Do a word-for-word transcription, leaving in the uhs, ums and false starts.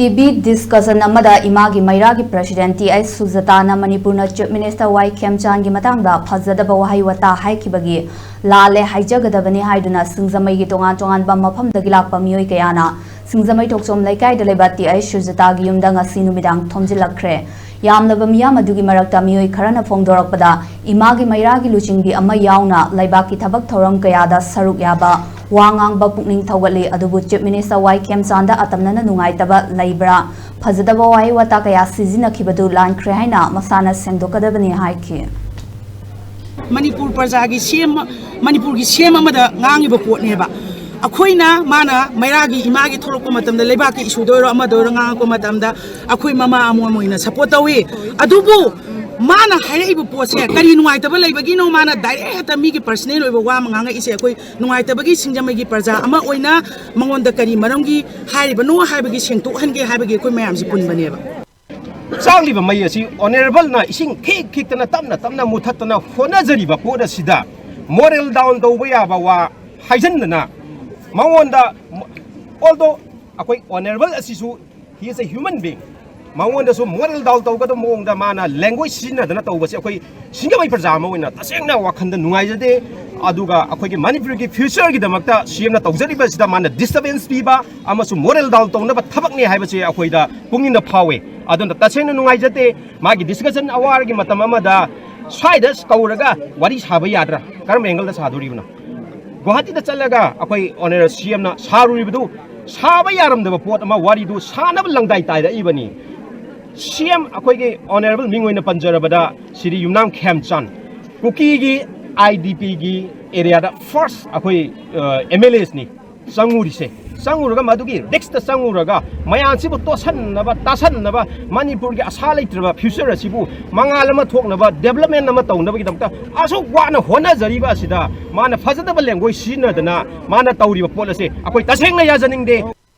TV discussion ꯑꯃꯗ ꯏꯃꯥꯒꯤ ꯃꯩꯔꯥꯒꯤ president T H ꯁꯨꯖꯥꯇꯥꯅ ꯃꯅꯤꯄꯨꯔꯅ ꯆꯤꯐ ꯃꯤꯅꯤꯁꯇꯔ ꯋꯥꯏ ꯈꯦꯝꯆꯥꯟꯒꯤ ꯃꯇꯥꯡꯗ ꯐꯖꯗꯕ ꯋꯥꯍꯩ ꯋꯥꯇꯥ ꯍꯥꯏꯈꯤꯕꯒꯤ ꯂꯥꯜꯂꯦ ꯍꯥꯏꯖꯒꯗꯕꯅꯤ ꯍꯥꯏꯗꯨꯅ ꯁꯤꯡꯖꯃꯩꯒꯤ ꯇꯣꯉꯥꯟ ꯇꯣꯉꯥꯟꯕ ꯃꯐꯝꯗꯒꯤ ꯂꯥꯛꯄ ꯃꯤꯑꯣꯏ ꯀꯌꯥꯅ ꯁꯤꯡꯖꯃꯩ ꯊꯣꯛꯆꯣꯝ ꯂꯩꯀꯥꯏꯗ ꯂꯩꯕ ꯇꯤ ꯑꯩꯆ ꯁꯨꯖꯥꯇꯥꯒꯤ ꯌꯨꯝꯗ ꯉꯁꯤ ꯅꯨꯃꯤꯗꯥꯡ ꯊꯣꯝꯖꯤꯜꯂꯛꯈ꯭ꯔꯦ꯫ ꯌꯥꯝꯂꯕ ꯃꯤꯌꯥꯝ ꯑꯗꯨꯒꯤ ꯃꯔꯛꯇ ꯃꯤꯑꯣꯏ ꯈꯔꯅ ꯐꯣꯡꯗꯣꯔꯛꯄꯗ, ꯏꯃꯥꯒꯤ ꯃꯩꯔꯥꯒꯤ ꯂꯨꯆꯤꯡꯕꯤ ꯑꯃ ꯌꯥꯎꯅ ꯂꯩꯕꯥꯛꯀꯤ ꯊꯕꯛ ꯊꯧꯔꯝ ꯀꯌꯥꯗ ꯁꯔꯨꯛ ꯌꯥꯕ, ꯋꯥ ꯉꯥꯡꯕ ꯄꯨꯛꯅꯤꯡ ꯊꯧꯒꯠꯂꯤ, ꯑꯗꯨꯕꯨ ꯆꯤꯐ ꯃꯤꯅꯤꯁꯇꯔ ꯋꯥꯏ ꯈꯦꯝꯆꯥꯟꯗ ꯑꯇꯝꯅꯅ ꯅꯨꯡꯉꯥꯏꯇꯕ ꯂꯩꯕ꯭ꯔꯥ? ꯐꯖꯗꯕ ꯋꯥꯍꯩ ꯋꯥꯇꯥ ꯀꯌꯥ ꯁꯤꯖꯤꯟꯅꯈꯤꯕꯗꯨ ꯂꯥꯟꯈ꯭ꯔꯦ ꯍꯥꯏꯅ ꯃꯁꯥꯅ ꯁꯦꯡꯗꯣꯛꯀꯗꯕꯅꯤ ꯍꯥꯏꯈꯤ꯫ ꯃꯅꯤꯄꯨꯔ ꯄ꯭ꯔꯖꯥꯒꯤ ꯁꯤ ꯑꯦꯝ, ꯃꯅꯤꯄꯨꯔꯒꯤ ꯁꯤ ꯑꯦꯝ ꯑꯃꯗ ꯉꯥꯡꯉꯤꯕ ꯄꯣꯠꯅꯦꯕ꯫ ꯑꯩꯈꯣꯏꯅ ꯃꯥꯅ ꯃꯩꯔꯥꯒꯤ ꯏꯃꯥꯒꯤ ꯊꯣꯛꯂꯛꯄ ꯃꯇꯝꯗ, ꯂꯩꯕꯥꯛꯀꯤ ꯏꯁꯨꯗ ꯑꯣꯏꯔꯣ ꯑꯃꯗ ꯑꯣꯏꯔꯣ ꯉꯥꯡꯉꯛꯄ ꯃꯇꯝꯗ ꯑꯩꯈꯣꯏ ꯃꯃꯥ ꯑꯃꯣꯝ ꯑꯣꯏꯅ ꯁꯞꯄꯣꯔꯠ ꯇꯧꯏ꯫ ꯑꯗꯨꯕꯨ ꯃꯥꯅ ꯍꯥꯏꯔꯛꯏꯕ ꯄꯣꯠꯁꯦ ꯀꯔꯤ ꯅꯨꯡꯉꯥꯏꯇꯕ ꯂꯩꯕꯒꯤꯅꯣ ꯃꯥꯅ ꯗꯥꯏꯔꯦꯛ ꯍꯦꯛꯇ ꯃꯤꯒꯤ ꯄꯔꯁꯅꯦꯜ ꯑꯣꯏꯕ ꯋꯥ ꯑꯃ ꯉꯥꯡꯉꯛꯏꯁꯦ? ꯑꯩꯈꯣꯏ ꯅꯨꯡꯉꯥꯏꯇꯕꯒꯤ ꯁꯤꯡꯖꯃꯩꯒꯤ ꯄ꯭ꯔꯖꯥ ꯑꯃ ꯑꯣꯏꯅ ꯃꯉꯣꯟꯗ ꯀꯔꯤ ꯃꯔꯝꯒꯤ ꯍꯥꯏꯔꯤꯕꯅꯣ ꯍꯥꯏꯕꯒꯤ ꯁꯦꯡꯗꯣꯛꯍꯟꯒꯦ ꯍꯥꯏꯕꯒꯤ ꯑꯩꯈꯣꯏ ꯃꯌꯥꯝꯁꯦ ꯄꯨꯟꯕꯅꯦꯕ꯫ ꯆꯥꯛꯂꯤꯕ ꯃꯩ ꯑꯁꯤ ꯑꯣꯅꯔꯦꯕꯜꯅ ꯏꯁꯤꯡ ꯈꯤꯛ ꯈꯤꯛꯇꯅ ꯇꯞꯅ ꯇꯞꯅ ꯃꯨꯊꯠꯇꯅ ꯍꯣꯠꯅꯖꯔꯤꯕ ꯄꯣꯠ ꯑꯁꯤꯗ ꯃꯣꯔꯦꯜ ꯗꯥꯎꯟ ꯇꯧꯕ ꯌꯥꯕ ꯋꯥ ꯍꯥꯏꯖꯟꯗꯅ ꯃꯉꯣꯟꯗ, ꯑꯣꯜꯗꯣ ꯑꯩꯈꯣꯏ ꯑꯣꯅꯔꯦꯕꯜ ꯑꯁꯤꯁꯨ he is a human being, ꯃꯉꯣꯟꯗꯁꯨ ꯃꯣꯔꯦꯜ ꯗꯥꯎꯟ ꯇꯧꯒꯗꯕ ꯃꯑꯣꯡꯗ ꯃꯥꯅ ꯂꯦꯡꯒ꯭ꯋꯦꯖ ꯁꯤꯖꯤꯟꯅꯗꯅ ꯇꯧꯕꯁꯦ ꯑꯩꯈꯣꯏ ꯁꯤꯡꯖꯃꯩ ꯄ꯭ꯔꯖꯥ ꯑꯃ ꯑꯣꯏꯅ ꯇꯁꯦꯡꯅ ꯋꯥꯈꯜꯗ ꯅꯨꯡꯉꯥꯏꯖꯗꯦ꯫ ꯑꯗꯨꯒ ꯑꯩꯈꯣꯏꯒꯤ ꯃꯅꯤꯄꯨꯔꯒꯤ ꯐ꯭ꯌꯨꯆꯔꯒꯤꯗꯃꯛꯇ ꯁꯤ ꯑꯦꯝꯅ ꯇꯧꯖꯔꯤꯕꯁꯤꯗ ꯃꯥꯅ ꯗꯤꯁꯇꯔꯕꯦꯟꯁ ꯄꯤꯕ ꯑꯃꯁꯨꯡ ꯃꯣꯔꯦꯜ ꯗꯥꯎꯟ ꯇꯧꯅꯕ ꯊꯕꯛꯅꯤ ꯍꯥꯏꯕꯁꯦ ꯑꯩꯈꯣꯏꯗ ꯄꯨꯛꯅꯤꯡꯗ ꯐꯥꯎꯏ꯫ ꯑꯗꯨꯅ ꯇꯁꯦꯡꯅ ꯅꯨꯡꯉꯥꯏꯖꯗꯦ꯫ ꯃꯥꯒꯤ ꯗꯤꯁꯀꯁꯟ ꯑꯋꯥꯔꯒꯤ ꯃꯇꯝ ꯑꯃꯗ ꯁ꯭ꯋꯥꯏꯗ ꯀꯧꯔꯒ ꯋꯥꯔꯤ ꯁꯥꯕ ꯌꯥꯗ꯭ꯔꯥ? ꯀꯔꯝꯕ ꯑꯦꯡꯒꯜꯗ ꯁꯥꯗꯣꯔꯤꯕꯅꯣ? ꯒꯨꯋꯥꯍꯥꯇꯤꯗ ꯆꯠꯂꯒ ꯑꯩꯈꯣꯏ ꯑꯣꯅꯔꯦꯕꯜ ꯁꯤ ꯑꯦꯝꯅ ꯁꯥꯔꯨꯔꯤꯕꯗꯨ ꯁꯥꯕ ꯌꯥꯔꯝꯗꯕ ꯄꯣꯠ ꯑꯃ, ꯋꯥꯔꯤꯗꯨ ꯁꯥꯅꯕ ꯂꯪꯗꯥꯏ ꯇꯥꯏꯔꯛꯏꯕꯅꯤ꯫ ꯁꯤ ꯑꯦꯝ ꯑꯩꯈꯣꯏꯒꯤ ꯑꯣꯅꯔꯦꯕꯜ ꯃꯤꯡ ꯑꯣꯏꯅ ꯄꯟꯖꯔꯕꯗ ꯁꯤꯔꯤ ꯌꯨꯝꯅꯥꯝ ꯈꯦꯝꯆꯥꯟ, ꯀꯨꯀꯤꯒꯤ ꯑꯥꯏ ꯗꯤ ꯄꯤꯒꯤ ꯑꯦꯔꯤꯌꯥꯗ ꯐꯥꯔꯁ ꯑꯩꯈꯣꯏ ꯑꯦꯝ ꯑꯦꯜ ꯑꯦꯁꯅꯤ ꯆꯪꯉꯨꯔꯤꯁꯦ꯫ ꯆꯪꯉꯨꯔꯒ ꯃꯗꯨꯒꯤ ꯔꯤꯛꯁꯇ ꯆꯪꯉꯨꯔꯒ ꯃꯌꯥꯝꯁꯤꯕꯨ ꯇꯣꯠꯁꯟꯅꯕ, ꯇꯥꯁꯟꯅꯕ, ꯃꯅꯤꯄꯨꯔꯒꯤ ꯑꯁꯥ ꯂꯩꯇ꯭ꯔꯕ ꯐ꯭ꯌꯨꯆꯔ ꯑꯁꯤꯕꯨ ꯃꯉꯥꯜ ꯑꯃ ꯊꯣꯛꯅꯕ, ꯗꯦꯕꯂꯞꯃꯦꯟ ꯑꯃ ꯇꯧꯅꯕꯒꯤꯗꯃꯛꯇ ꯑꯁꯨꯛ ꯋꯥꯅ ꯍꯣꯠꯅꯖꯔꯤꯕ ꯑꯁꯤꯗ ꯃꯥꯅ ꯐꯖꯗꯕ ꯂꯦꯡꯒ꯭ꯋꯦꯖ ꯁꯤꯖꯤꯟꯅꯗꯅ ꯃꯥꯅ ꯇꯧꯔꯤꯕ ꯄꯣꯠ ꯑꯁꯦ ꯑꯩꯈꯣꯏ ꯇꯁꯦꯡꯅ ꯌꯥꯖꯅꯤꯡꯗꯦ꯫